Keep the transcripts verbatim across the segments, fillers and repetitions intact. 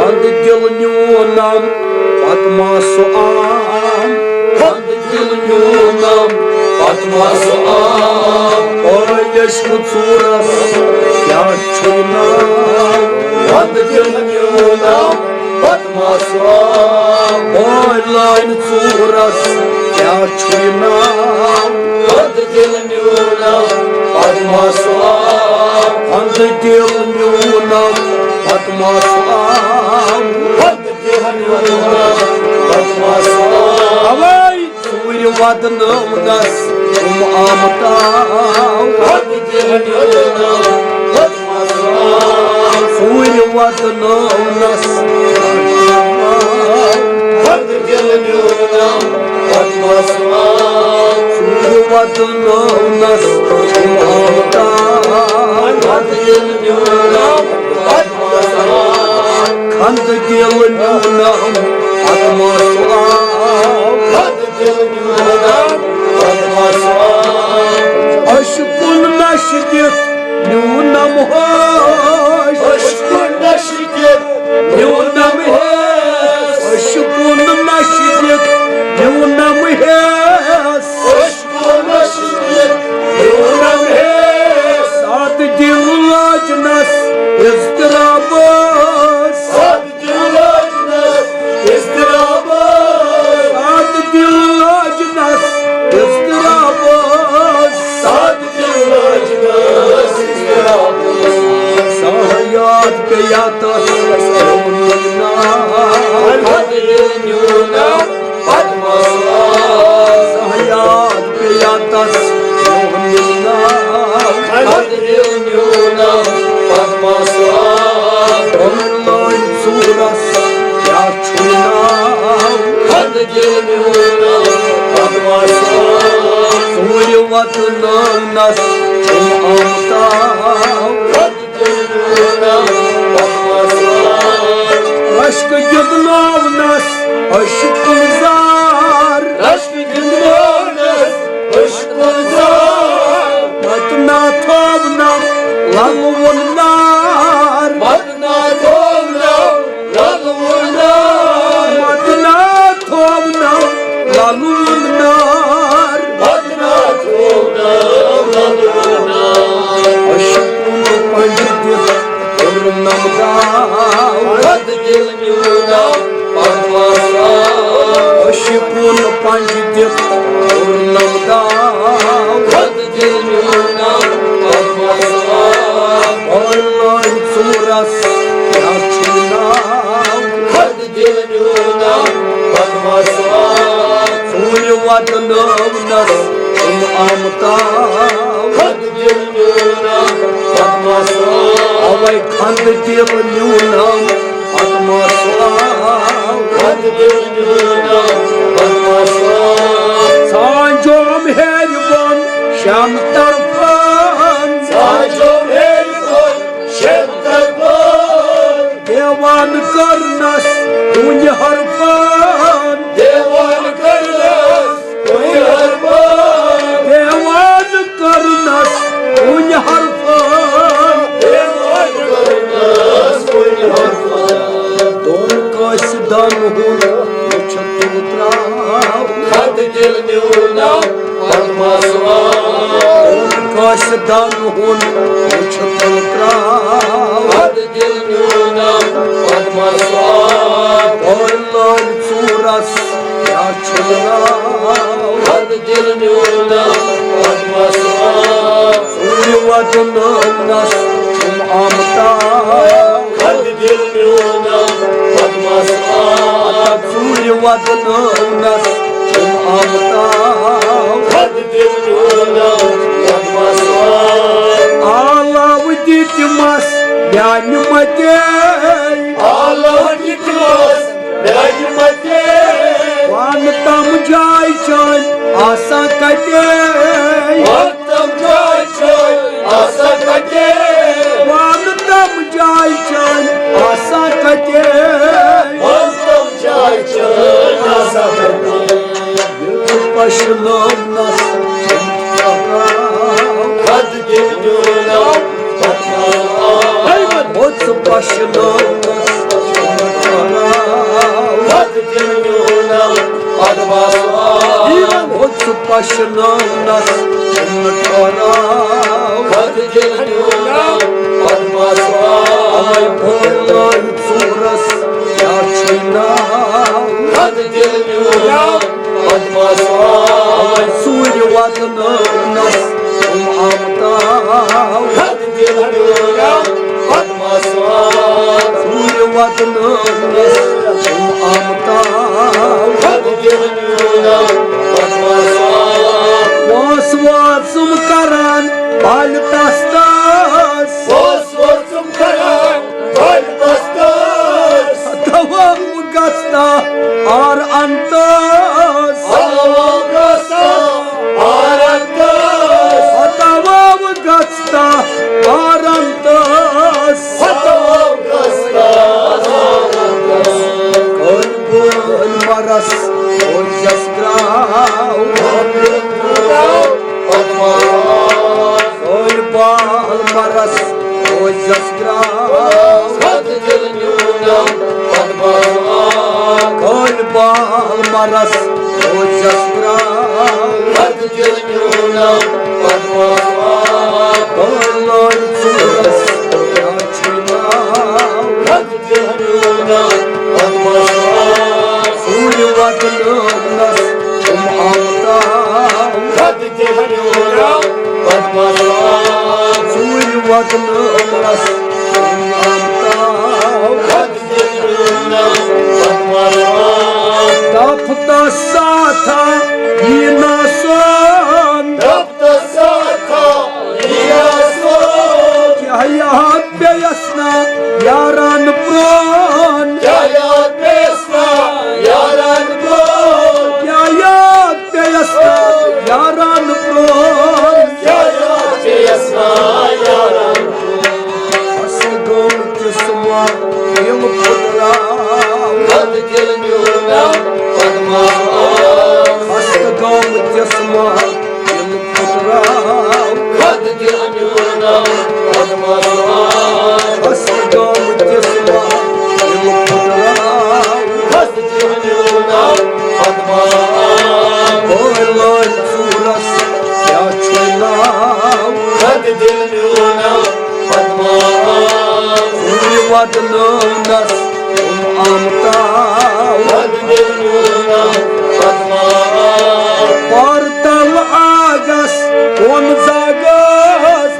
دِل نیونم، پتہٕ ما سُہ عام۔ دِل نیونم، پتہٕ ما سُہ عام۔ ٲے عشقہٕ ژوٗرس کیٛاہ چھُے ناو؟ دِل نیونم، پتہٕ ما سُہ عام۔ ٲے لٲنۍ ژوٗرس کیٛاہ چھُے ناو؟ دِل نیونم، پتہٕ ما سُہ عام۔ دِل نیونم، پتہٕ ما سُہ عام۔ اوے! ژوٗرِ ودنٲونس چھُم آمتاو۔ ژوٗرِ ودنٲونس ژوٗرِ ودنٲونس چھُم آمتاو۔ خندٕ دِل نیونم، پتہٕ ما سُہ عام۔ عشقُن نشہٕ دِتھ نیونم ہوش۔ عشقُن نشہٕ دِتھ نیونم ہوش۔ عشقُن نشہٕ دِتھ نیونم ہوش۔ عشقُن نشہٕ دِتھ نیونم ہوش۔ سادٕ دِل لٲجنس اضطرابس۔ سادٕ دِل لٲجنس اضطرابس۔ سادٕ دِل لٲجنس اضطرابس۔ سادٕ دِل لٲجنس اضطرابس۔ سا یاد پیٚیا تس پنُن ناو۔ دِل نیونم پدمس آو۔ سا یاد پیٚیا تس پنُن ناو۔ دِل نیونم پدمس آو۔ لٲنۍ ژوٗرس کیٛاہ چھُے ناو؟ خندٕ دِل میونم پدمس آو۔ ژوٗرِ وتہٕ نٲونس چھُم آمتاو۔ خندٕ دِل میونم پدمس آو۔ رشکہٕ گِنٛدنٲونس عشقُن زار۔ رشکہٕ گِنٛدنٲونس عشقُن زار۔ پتہٕ نا تھوونم للوُن نار۔ پتہٕ نا تھوونم للوُن نار۔ پتہٕ نا تھوونم للوُن نار۔ پتہٕ نا تھوونم للوُن نار۔ عشقُن پنجہِ دِتھ کوٚرنم داو۔ خندٕ دِل میونم پدمس آو۔ عشقُن پنجہِ دِتھ کوٚرنم داو۔ خندٕ دِل میونم پدمس آو۔ لٲنۍ ژوٗرس کیٛاہ چھُے ناو؟ خندٕ دِل میونم پدمس آو۔ ژوٗرِ وتہٕ نٲونس چھُم آمتاو۔ خندٕ دِل میونم پدمس آو۔ اوے خندٕ دِل میونم پدمس آو۔ خندٕ دِل میونم پدمس آو۔ ژھانٛجوم ہیرِ بۄن شٮ۪ن طرفن۔ ژھانٛجوم ہیرِ بۄن شٮ۪ن طرفن۔ دیوان کرنس کُنہِ حرفن۔ دیوان کرنس کُنہِ حرفن۔ دیوان کرنس کُنہِ حرفن۔ دیوان کرنس کُنہِ حرفن۔ دۄن قٲصدن ہُنٛد وُچھُن تُل ترٛاو۔ خندٕ دِل میونم پدمس آو۔ دۄن قٲصدن ہُنٛد وُچھُن تُل ترٛاو۔ خندٕ دِل میونم پدمس آو۔ لٲنۍ ژوٗرس کیٛاہ چھُ ناو؟ خندٕ دِل میونم پدمس آو۔ ژوٗرِ وتہٕ نٲونس چھُم آمتاو۔ خندٕ دِل میونم پدمس آو۔ ژوٗرِ وتہٕ نٲونس چھُم آمتاو۔ خندٕ دِل میونم پدمس آو۔ آلو دِتمس میانہِ متے۔ آلو دِتمس میانہِ متے۔ وَن تم جاے چٲنۍ آسان کتے۔ وَن تم جاے چٲنۍ آسان کتے۔ وَن تم جاے چٲنۍ آسان کتے۔ وَن تم جاے چٲنۍ آسان کتے۔ ییٚلہِ پشناونس چھُم ٹھہراو۔ خندٕ دِل میونم پدمس آو۔ ہوٚژ پشناونس یِوان ہوٚژ پشناونس نہٕ ٹھہراو۔ اوے پھٲلٲوۍ ژوٗرس کیٛاہ چھُے ناو؟ اوے ژوٗرِ واتنٲونس کُم آمتاو۔ ژوٗرِ واتنٲونس کُم آمتاو۔ وٲنٛس وٲژٕم کران بالہِ تس تس۔ تمام گژھتا آر انتس۔ تمام گژھتا آر انتس۔ کٔلۍ بٲلۍ مرس اوجس گراو۔ کٔلۍ بال مرس اوجس گراو۔ کٔلۍ بال مرس اوجس گراو۔ کٔلۍ لٲج ژوٗرس کیٛاہ چھُے ناو؟ ژوٗرِ واتنٲونس کُم آمتاو۔ ژوٗرِ واتنٲونس کُم آمتاو۔ دپ تس ساتھا یی ناسان۔ کیٛاہ یاد پیٚیس نا یاران پرٛون؟ کیٛاہ یاد پیٚیس نا یاران پرٛون؟ ہست گوٚمتِس ما دِل پھُٹراو۔ ہست گوٚمتِس ما دِل پھُٹراو۔ ہست گوٚمتِس ما دِل پھُٹراو۔ بٲے لٲج ژوٗرس کیٛاہ چھُے ناو؟ ژوٗرِ واتنٲونس کُم آمتاو۔ پرتل آگس کُن زاگس۔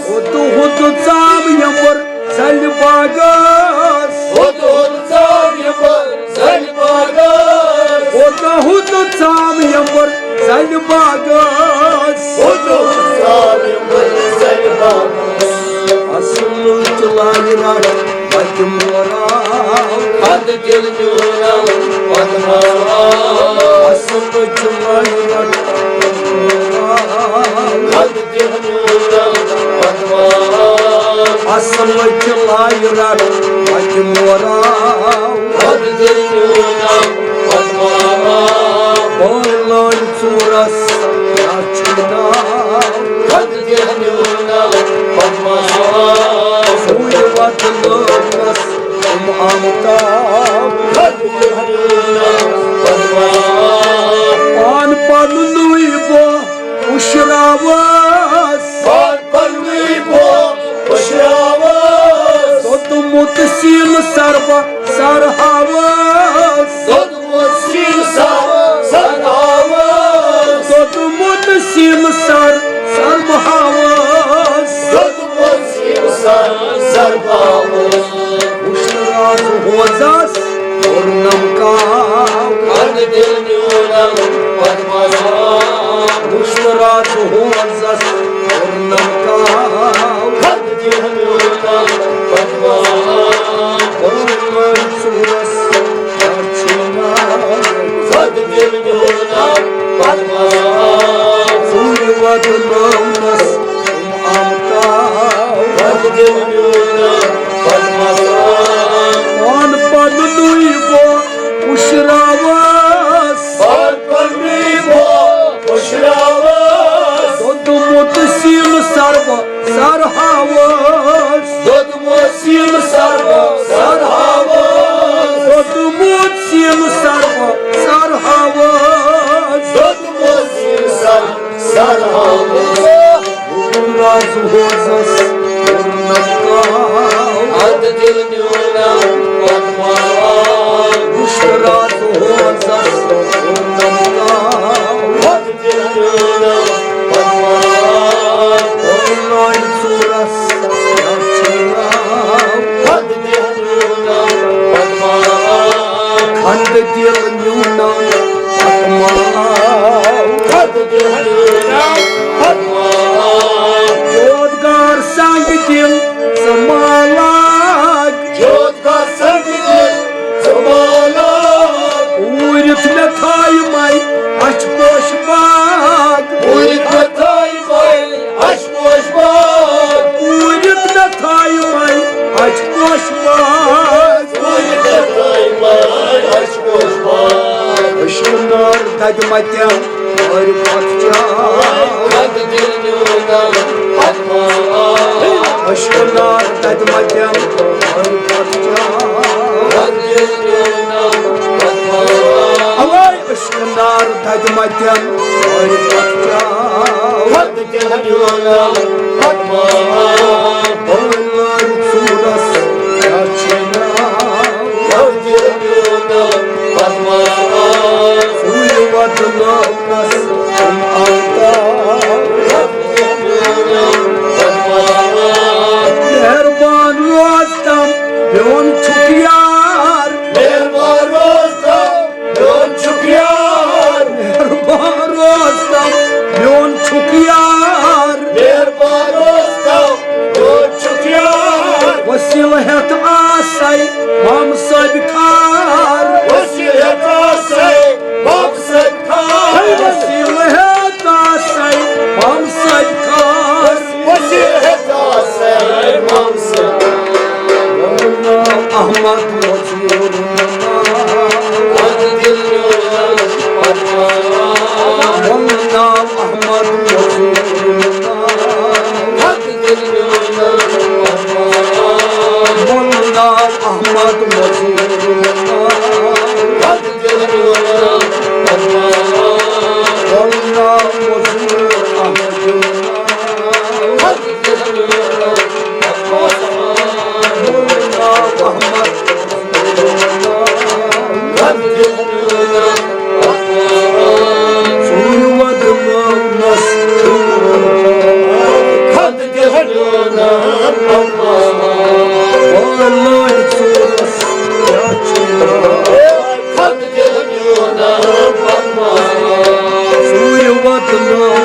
ہوٚت ہوٚت ژام یمبر زلہِ باغس۔ ہوٚت ہوٚت ژام یمبر زلہِ باغس۔ اصل چلاوِ رٹھ پتہِ موراو۔ اصل چلاوِ رٹھ پتہِ موراو۔ اصل چلاوِ رٹھ پتہِ موراو۔ بٲے لٲج ژوٗرس کیٛاہ چھُے ناو؟ ژوٗرِ واتنٲونس کُم آمتاو۔ پان پننُے بہٕ پُشراوس۔ پان پننُے بہٕ پُشراوس۔ توٚتمُت سیٖنہٕ سر بہٕ سر ہاوس۔ توٚتمُت سیٖنہٕ سر سر ہاوس۔ توٚتمُت سیٖنہٕ سر سر بہٕ ہاوس۔ توٚتمُت سیٖنہٕ سر سر بہٕ ہاوس۔ وُچھنہٕ راز ہوزس کوٚرنم کاو۔ وُچھنہٕ راز ہوزس کوٚرنم کاو۔ ژوٗرِ واتنٲونس کُم آمتاو۔ پان پننُے بہٕ پُشراوس۔ توٚتمُت سیٖنہٕ سر بہٕ سر ہاوس۔ توٚتمُت سیٖنہٕ سر بہٕ سر ہاوس۔ متٮ۪ن ہورِ پتہٕ چاو۔ عشقہٕ نار دَدِ متٮ۪ن ہورِ پتہٕ چاو۔ اوے عشقہٕ نار دَدِ متٮ۪ن ہورِ پتہٕ چاو۔ بٲے لٲرۍ ژوٗرس کیٛاہ چھُے ناو؟ سُے وۄدنٲونس چھُم الطاف۔ مہربان روز تم میون چھُکھ یار۔ مہربان روز تم میون چھُکھ یار۔ مہربان روز تم میون چھُکھ یار۔ مہربان روز تم میون چھُکھ یار۔ وسیٖلہٕ ہٮ۪تھ آسے مام صٲبۍ خار۔ وسیٖلہٕ ہٮ۪تھ آسے مام صٲبۍ خار۔ وسیٖلہٕ ہٮ۪تھ آسے مام صٲبۍ خار۔ وسیٖلہٕ ہٮ۪تھ آسے مام صٲبۍ۔ احمد مزور۔ ووٚن ناو احمد مزور۔ ووٚن ناو احمد مزور۔ ووٚن ناو مزور احمد۔ ووٚن ناو احمد۔ ژوٗرِ وَدٕ مٲونَس خط دِہلیو نا پَتہٕ۔ واللہ ژوٗرَس کیٛاہ چھُ ناو؟ خط دِہلیو نا پَتہٕ۔ ژوٗرِ وَدٕ مٲونَس